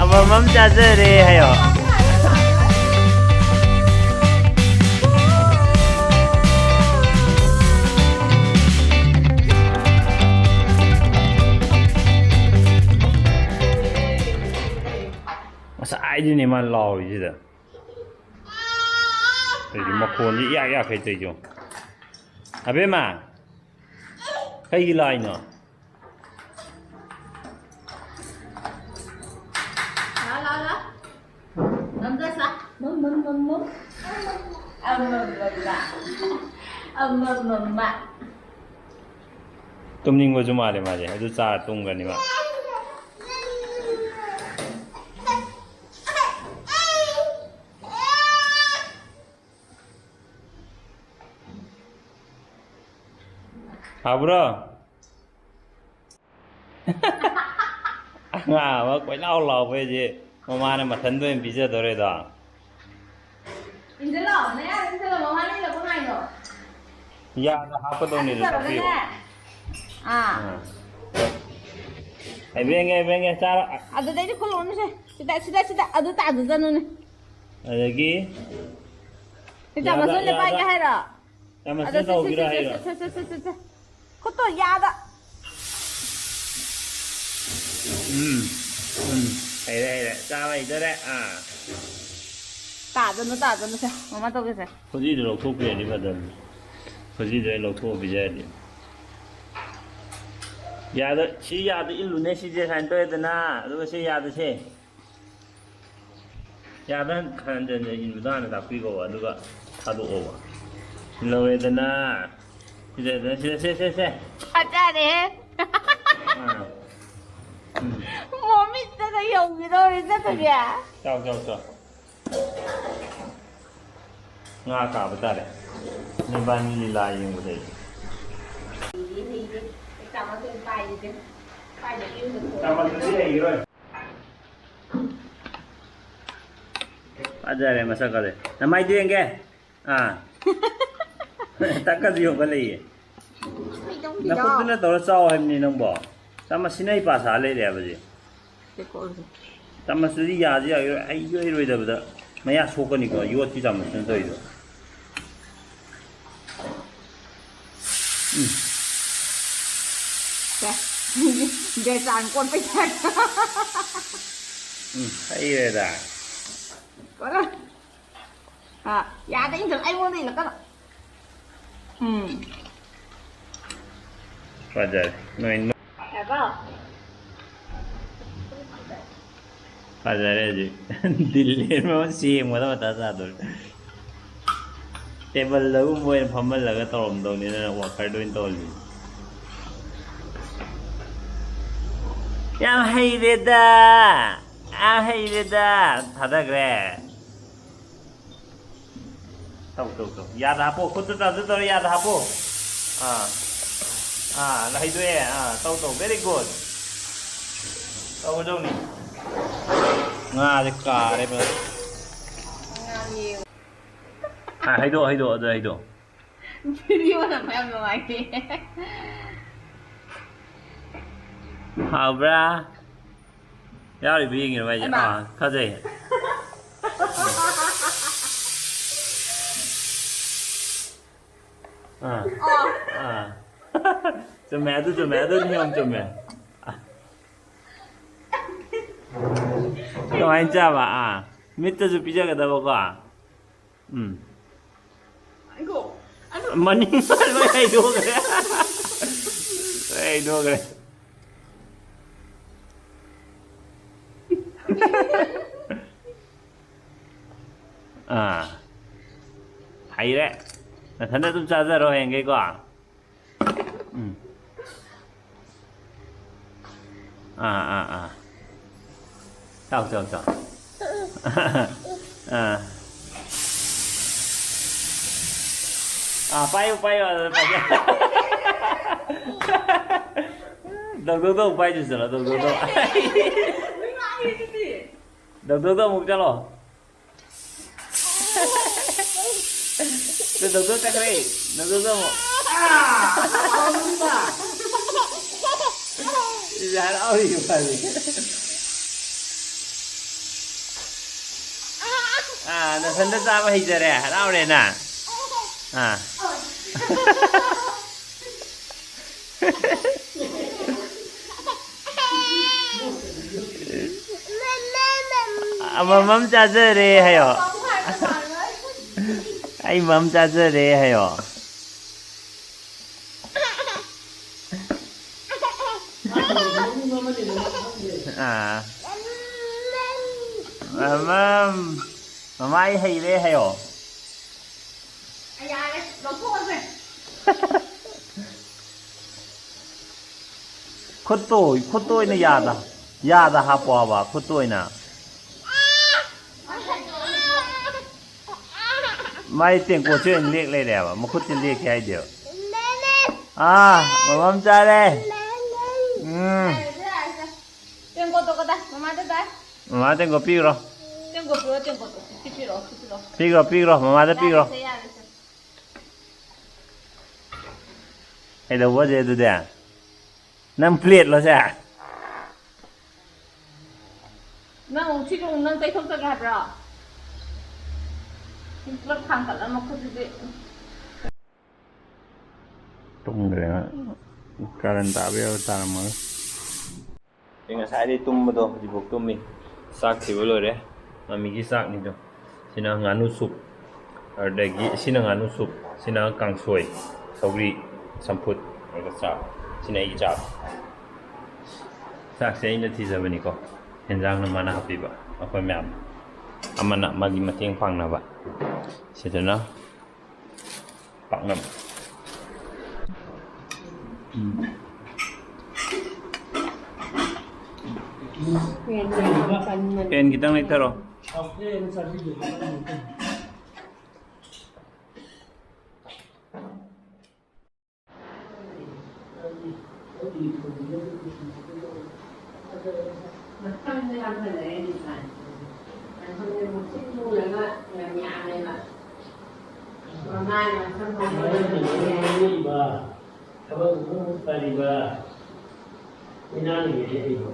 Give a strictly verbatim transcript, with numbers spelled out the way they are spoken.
ꯑꯃꯃꯝ ꯆꯥꯖꯔꯦ ꯍꯥꯏꯌꯣ꯫ ꯉꯁꯥꯏꯗꯩꯅꯦ ꯃꯥ ꯂꯥꯎꯔꯤꯁꯤꯗ꯫ ꯀꯩꯒꯤ ꯃꯈꯣꯟꯁꯤ ꯏꯌꯥꯛ ꯌꯥꯛꯈꯩ ꯇꯧꯔꯤꯁꯤꯕꯣ? ꯑꯕꯦꯝꯃ, ꯀꯩꯒꯤ ꯂꯥꯛꯏꯅꯣ? ꯂꯥꯛꯑꯣ, ꯂꯥꯛꯑꯣ, ꯂꯥꯛꯑꯣ꯫ ꯃꯝꯖꯁ ꯂꯥꯛꯑꯣ꯫ ꯃꯝ, ꯃꯝ, ꯃꯝ, ꯃꯝ꯫ ꯑꯃꯃꯝ ꯂꯥꯛꯑꯣ꯫ ꯑꯃꯃꯝ ꯂꯥꯛꯑꯣ꯫ ꯇꯨꯝꯅꯤꯡꯕꯁꯨ ꯃꯥꯜꯂꯦ ꯃꯥꯁꯦ꯫ ꯑꯗꯨ ꯆꯥꯔ ꯇꯨꯝꯒ꯭ꯔꯅꯤ ꯃꯥ꯫ ꯍꯥꯎꯕ꯭ꯔꯣ? ꯑꯉꯥꯡ ꯑꯃ ꯀꯣꯏꯂꯥꯎ ꯂꯥꯎꯕ ꯍꯥꯏꯁꯦ ꯃꯃꯥꯅ ꯃꯊꯟꯗ ꯑꯣꯏꯅ ꯄꯤꯖꯗꯣꯔꯦꯗꯣ꯫ ꯏꯟꯖꯜꯂꯣ, ꯅꯌꯥꯗ ꯏꯟꯖꯜꯂꯣ, ꯃꯃꯥꯅ ꯏꯜꯂꯛꯄ ꯉꯥꯏꯅꯣ꯫ ꯌꯥꯗ ꯍꯥꯞꯀꯗꯧꯅꯤꯗꯣ ꯑꯗꯨ ꯇꯧꯔꯒꯅꯦ꯫ ꯇꯥꯛꯄꯤꯌꯨ꯫ ꯑꯥ꯫ ꯑꯥ꯫ ꯍꯩꯕꯦꯡꯉꯦ, ꯍꯩꯕꯦꯡꯉꯦ, ꯆꯥꯔꯣ꯫ ꯑꯗꯨꯗꯩꯗꯤ ꯈꯨꯜꯂꯛꯑꯣꯅꯨꯁꯦ꯫ ꯁꯤꯗ, ꯁꯤꯗ, ꯁꯤꯗ꯫ ꯑꯗꯨ ꯇꯥꯗꯖꯅꯨꯅꯦ꯫ ꯑꯗꯒꯤ ꯁꯤ ꯆꯥꯃꯁ ꯌꯥꯗ, ꯑꯣꯏꯅ ꯄꯥꯏꯒꯦ ꯌꯥꯗ꯫ ꯍꯥꯏꯔꯣ? ꯆꯥꯃꯁꯅ ꯑꯗꯣ ꯁꯦ, ꯁꯦ, ꯇꯧꯒꯤꯔꯣ ꯁꯦ, ꯁꯦ, ꯍꯥꯏꯔꯣ? ꯁꯦ, ꯁꯦ, ꯁꯦ, ꯁꯦ, ꯁꯦ꯫ ꯈꯨꯠꯇꯣ ꯌꯥꯗ꯫ ꯎꯝ, ꯎꯝ꯫ ꯍꯩꯔꯦ, ꯍꯩꯔꯦ꯫ ꯆꯥꯕ ꯍꯩꯗꯣꯔꯦ꯫ ꯑꯥ꯫ ꯇꯥꯗꯅꯨ, ꯇꯥꯗꯅꯨ ꯁꯦ꯫ ꯃꯃꯥ ꯇꯧꯒꯦꯁꯦ꯫ ꯈꯨꯖꯤꯗꯣ ꯂꯧꯊꯣꯛꯄꯤꯔꯗꯤ ꯐꯗꯕꯅꯤ꯫ ꯈꯨꯖꯤꯗꯣ ꯑꯩ ꯂꯧꯊꯣꯛꯑ ꯄꯤꯖꯔꯗꯤ꯫ ꯌꯥꯗ, ꯁꯤ ꯌꯥꯗ ꯏꯜꯂꯨꯅꯦ ꯁꯤꯁꯦ ꯁꯨꯃꯥꯏꯅ ꯇꯧꯔꯦꯗꯅ꯫ ꯑꯗꯨꯒ ꯁꯤ ꯌꯥꯗꯁꯦ꯫ ꯌꯥꯗ ꯍꯟ-, ꯍꯟꯖꯟ ꯍꯟꯖꯟ ꯏꯟꯕꯗꯣ ꯍꯥꯟꯅ ꯇꯥꯛꯄꯤꯈꯣꯕ, ꯑꯗꯨꯒ ꯊꯥꯗꯣꯛꯑꯣꯕ꯫ ꯂꯧꯔꯦꯗꯅ꯫ ꯁꯤꯗ, ꯁꯤꯗ, ꯁꯦ, ꯁꯦ, ꯁꯦ꯫ ꯐꯖꯔꯦꯍꯦ꯫ ꯑꯥ꯫ ꯎꯝ꯫ ꯃꯃꯤꯠꯇꯒ ꯌꯧꯈꯤꯗꯧꯔꯦ ꯆꯠꯇꯣꯏꯁꯦ꯫ ꯆꯥꯎ, ꯆꯥꯎ, ꯆꯥꯎ꯫ ꯉꯥ ꯀꯥꯕ ꯇꯥꯔꯦ꯫ ꯅꯣꯏꯕꯥꯅꯤ ꯂꯤꯂꯥ ꯌꯦꯡꯕꯗ ꯑꯩ꯫ ꯆꯥꯃꯜꯂꯗꯤ ꯂꯩꯈꯤꯔꯣꯏ꯫ ꯐꯖꯔꯦ ꯃꯁꯛꯀꯁꯦ꯫ ꯅꯃꯥꯏꯗꯨ ꯌꯦꯡꯒꯦ꯫ ꯑꯥ꯫ ꯇꯛꯀꯁꯨ ꯌꯣꯟꯈꯠꯂꯛꯏꯌꯦ꯫ ꯀꯩꯗꯧꯗꯣꯏꯅꯣ? ꯅꯈꯨꯠꯇꯨꯅ ꯇꯧꯔ ꯆꯥꯎ ꯍꯥꯏꯕꯅꯤ ꯅꯪꯕꯣ꯫ ꯆꯥꯃꯁꯁꯤꯅ ꯑꯩ ꯄꯥ ꯁꯥ ꯂꯩꯔꯦ ꯍꯥꯏꯕꯁꯦ꯫ ꯆꯥꯃꯁꯇꯨꯗꯤ ꯌꯥꯁꯨ ꯌꯥꯔꯣꯏ, ꯍꯩꯁꯨ ꯍꯩꯔꯣꯏꯗꯕꯗ ꯃꯌꯥ ꯁꯣꯛꯀꯅꯤꯀꯣ, ꯌꯣꯠꯀꯤ ꯆꯥꯃꯁꯇꯨꯅ ꯇꯧꯔꯤꯗꯣ꯫ ꯎꯝ꯫ ꯁꯦ꯫ ꯕꯦꯔꯆꯥꯟ ꯀꯣꯠꯄꯩ ꯇꯥꯏꯞꯇ꯫ ꯎꯝ, ꯍꯩꯔꯦꯗ꯫ ꯀꯣꯠꯂꯣ꯫ ꯑꯥ, ꯌꯥꯗ ꯏꯟꯁꯤꯜ-, ꯑꯩꯉꯣꯟꯗ ꯏꯜꯂꯛꯀꯅꯨ꯫ ꯎꯝ꯫ ꯐꯖꯔꯦ꯫ ꯅꯣꯏ, ꯅꯣꯏ꯫ ꯌꯥꯔꯕꯣ? ꯐꯖꯔꯦ ꯍꯧꯖꯤꯛ꯫ ꯗꯤꯜ ꯂꯦꯟꯕ ꯑꯃ ꯁꯦꯡꯕꯗ ꯃꯊꯥ ꯁꯥꯗꯣꯔꯦ꯫ ꯇꯦꯕꯜꯗꯒꯨꯝꯕ ꯑꯣꯏꯅ ꯐꯝꯍꯜꯂꯒ ꯇꯧꯔꯝꯗꯧꯅꯤ, ꯅꯪꯅ ꯋꯥꯀꯔꯗ ꯑꯣꯏꯅ ꯇꯧꯍꯜꯂꯤ꯫ ꯌꯥꯝ ꯍꯩꯔꯦꯗ! ꯌꯥꯝ ꯍꯩꯔꯦꯗ! ꯊꯥꯗꯈ꯭ꯔꯦ꯫ ꯇꯧ, ꯇꯧ, ꯇꯧ꯫ ꯌꯥꯗ ꯍꯥꯞꯄꯣ, ꯈꯨꯠꯇ ꯇꯧꯔꯁꯨ ꯇꯧꯔꯦ, ꯌꯥꯗ ꯍꯥꯞꯄꯣ꯫ ꯑꯥ꯫ ꯑꯥ, ꯍꯩꯗꯣꯛꯑꯦ꯫ ꯑꯥ, ꯇꯧ, ꯇꯧ꯫ Very good꯫ ꯇꯧꯒꯗꯧꯅꯤ꯫ ꯉꯥꯁꯦ ꯀꯥꯔꯦ ꯐꯖꯅ꯫ ꯑꯥ, ꯍꯩꯗꯣꯛ, ꯍꯩꯗꯣꯛ, ꯑꯗꯨ ꯍꯩꯗꯣꯛ꯫ ꯚꯤꯗꯤꯑꯣ ꯅꯝꯕ ꯌꯥꯝ ꯅꯨꯡꯉꯥꯏꯇꯦ꯫ ꯍꯥꯎꯕ꯭ꯔꯥ? ꯌꯥꯎꯔꯤꯕ ꯌꯦꯡꯉꯤꯔꯣ ꯍꯥꯏꯁꯦ? ꯍꯩꯃꯥ꯫ ꯑꯥ, ꯐꯖꯩ꯫ ꯑꯥ꯫ ꯑꯣ꯫ ꯑꯥ꯫ ꯆꯨꯝꯃꯦ, ꯑꯗꯨ ꯆꯨꯝꯃꯦ, ꯑꯗꯨ ꯅꯤꯌꯣꯝ ꯆꯨꯝꯃꯦ꯫ ꯀꯃꯥꯏꯅ ꯆꯥꯕ? ꯑꯥ꯫ ꯃꯤꯠꯇꯁꯨ ꯄꯤꯖꯒꯗꯕꯀꯣ꯫ ꯎꯝ꯫ ꯉꯥꯏꯈꯣ꯫ ꯑꯗꯨ ꯃꯅꯤꯡ ꯂꯣꯏ ꯍꯩꯗꯣꯛꯈ꯭ꯔꯦ꯫ ꯂꯣꯏ ꯍꯩꯗꯣꯛꯈ꯭ꯔꯦ꯫ ꯑꯥ꯫ ꯍꯩꯔꯦ꯫ ꯅꯊꯟꯗ ꯑꯗꯨꯝ ꯆꯥꯖꯔꯣ ꯍꯌꯦꯡꯈꯩꯀꯣ꯫ ꯎꯝ꯫ ꯑꯥ, ꯑꯥ, ꯑꯥ꯫ ꯆꯥꯎ, ꯆꯥꯎ, ꯆꯥꯎ꯫ ꯑꯥ꯫ ꯑꯥ, ꯄꯥꯏꯌꯨ, ꯄꯥꯏꯌꯨ, ꯑꯗꯨꯗ ꯄꯥꯏꯌꯨ꯫ ꯗꯧꯗꯧꯗꯣ ꯑꯃꯨꯛ ꯄꯥꯏꯗꯨ ꯆꯠꯂꯣ, ꯗꯧꯗꯧꯗꯣ꯫ ꯗꯧꯗꯧꯗꯣ ꯑꯃꯨꯛ ꯆꯠꯂꯣ꯫ ꯗꯣꯛꯇꯔ ꯆꯠꯈ꯭ꯔꯦ꯫ ꯗꯣꯛꯇꯔ ꯆꯠꯈ꯭ꯔꯦ꯫ ꯁꯤꯁꯦ ꯍꯔꯥꯎꯔꯤꯕ ꯃꯥꯁꯦ꯫ ꯑꯥ, ꯅꯊꯟꯗ ꯆꯥꯕ ꯍꯩꯖꯔꯦ, ꯍꯔꯥꯎꯔꯦꯅ꯫ ꯑꯥ꯫ ꯑꯃꯃꯝ ꯆꯥꯖꯔꯦ ꯍꯥꯏꯌꯣ꯫ ꯑꯩ ꯃꯝ ꯆꯥꯖꯔꯦ ꯍꯥꯏꯌꯣ꯫ ꯑꯥ꯫ ꯃꯃꯝ꯫ ꯃꯃꯥ ꯑꯩ ꯍꯩꯔꯦ ꯍꯥꯏꯌꯣ꯫ ꯌꯥꯔꯦ, ꯂꯧꯊꯣꯛꯑꯁꯦ꯫ ꯈꯨꯠꯇꯣ, ꯈꯨꯠꯇꯣ ꯑꯣꯏꯅ ꯌꯥꯗ, ꯌꯥꯗ ꯍꯥꯞꯄꯣ ꯍꯥꯏꯕ, ꯈꯨꯠꯇꯣ ꯑꯣꯏꯅ꯫ ꯃꯥꯏ ꯇꯦꯡꯀꯣꯠꯁꯦ ꯑꯣꯏꯅ ꯂꯦꯛ ꯂꯩꯔꯦꯕ, ꯃꯈꯨꯠꯁꯦ ꯂꯦꯛꯀꯦ ꯍꯥꯏꯗꯦꯕ꯫ ꯑꯥ, ꯃꯃꯝ ꯆꯥꯔꯦ꯫ ꯎꯝ꯫ ꯇꯦꯡꯀꯣꯠꯇꯣ ꯀꯗꯥꯏ? ꯃꯃꯥꯗ ꯇꯥꯏ꯫ ꯃꯃꯥ ꯇꯦꯡꯀꯣꯠ ꯄꯤꯈ꯭ꯔꯣ꯫ ꯇꯦꯡꯀꯣꯠ ꯄꯤꯔꯣ, ꯇꯦꯡꯀꯣꯠꯇꯣ꯫ ꯁꯤ ꯄꯤꯔꯛꯑꯣ, ꯁꯤ ꯄꯤꯔꯛꯑꯣ꯫ ꯄꯤꯈ꯭ꯔꯣ, ꯄꯤꯈ꯭ꯔꯣ, ꯃꯃꯥꯗ ꯄꯤꯈ꯭ꯔꯣ꯫ ꯌꯥꯔꯦꯁꯦ, ꯌꯥꯔꯦꯁꯦ꯫ ꯀꯩꯗꯧꯕꯁꯦ ꯑꯗꯨꯗꯤ? ꯅꯪ ꯄ꯭ꯂꯦꯠꯂꯣ ꯁꯦ? ꯅꯪ ꯑꯃꯨꯛ ꯁꯤꯒ ꯑꯃꯨꯛ ꯅꯪ ꯇꯩꯊꯣꯛꯆꯒꯦ ꯍꯥꯏꯕ꯭ꯔꯣ? ꯁꯤ ꯄꯨꯂꯞ ꯊꯥꯡꯒꯠꯂ ꯃꯈꯨꯠꯇꯨꯗꯤ꯫ ꯇꯨꯝꯈ꯭ꯔꯦ꯫ ꯀꯥꯔꯟ ꯇꯥꯕ ꯌꯥꯕ ꯇꯥꯔꯝꯃꯒ꯫ ꯑꯩ ꯉꯁꯥꯏꯗꯩ ꯇꯨꯝꯕꯗꯣ ꯍꯧꯖꯤꯛꯐꯥꯎ ꯇꯨꯝꯃꯤ꯫ ꯆꯥꯛ ꯊꯤꯕ ꯂꯣꯏꯔꯦ꯫ ꯃꯃꯤꯒꯤ ꯆꯥꯛꯅꯤꯗꯣ꯫ ꯁꯤꯅ ꯉꯥꯅꯨ ꯁꯨꯞ꯫ ꯑꯗꯨꯗꯒꯤ ꯁꯤꯅ ꯉꯥꯅꯨ ꯁꯨꯞ꯫ ꯁꯤꯅ ꯀꯥꯡꯁꯣꯏ꯫ ꯁꯧꯒ꯭ꯔꯤ꯫ ꯆꯝꯐꯨꯠ꯫ ꯑꯗꯨꯒ ꯆꯥꯛ꯫ ꯁꯤꯅ ꯑꯩꯒꯤ ꯆꯥꯛ꯫ ꯆꯥꯛꯁꯦ ꯑꯩꯅ ꯊꯤꯖꯕꯅꯤꯀꯣ꯫ ꯍꯦꯟꯖꯥꯡꯅ ꯃꯥꯅ ꯍꯥꯞꯄꯤꯕ꯫ ꯑꯩꯈꯣꯏ ꯃꯌꯥꯝ꯫ ꯑꯃꯅ ꯑꯃꯒꯤ ꯃꯇꯦꯡ ꯄꯥꯡꯅꯕ꯫ ꯁꯤꯗꯅ ꯄꯥꯛꯅꯝ꯫ ꯐꯦꯟ ꯈꯤꯇꯪ ꯂꯩꯊꯔꯣ꯫ ꯃꯁꯝꯗꯣ ꯌꯥꯝ ꯐꯖꯔꯦ ꯍꯧꯖꯤꯛꯀꯥꯟ꯫ ꯃꯁꯝꯗꯣ ꯃꯨꯁꯤꯟ ꯃꯨꯔꯒ ꯌꯥꯝ ꯌꯥꯝꯃꯦꯕ꯫ ꯃꯌꯥꯝꯅ ꯃꯔꯨ ꯑꯣꯏꯕ ꯊꯕꯛ ꯃꯄꯨꯡ ꯐꯔꯤꯕ ꯏꯅꯥꯅꯤꯅꯦ ꯑꯩꯕꯨ꯫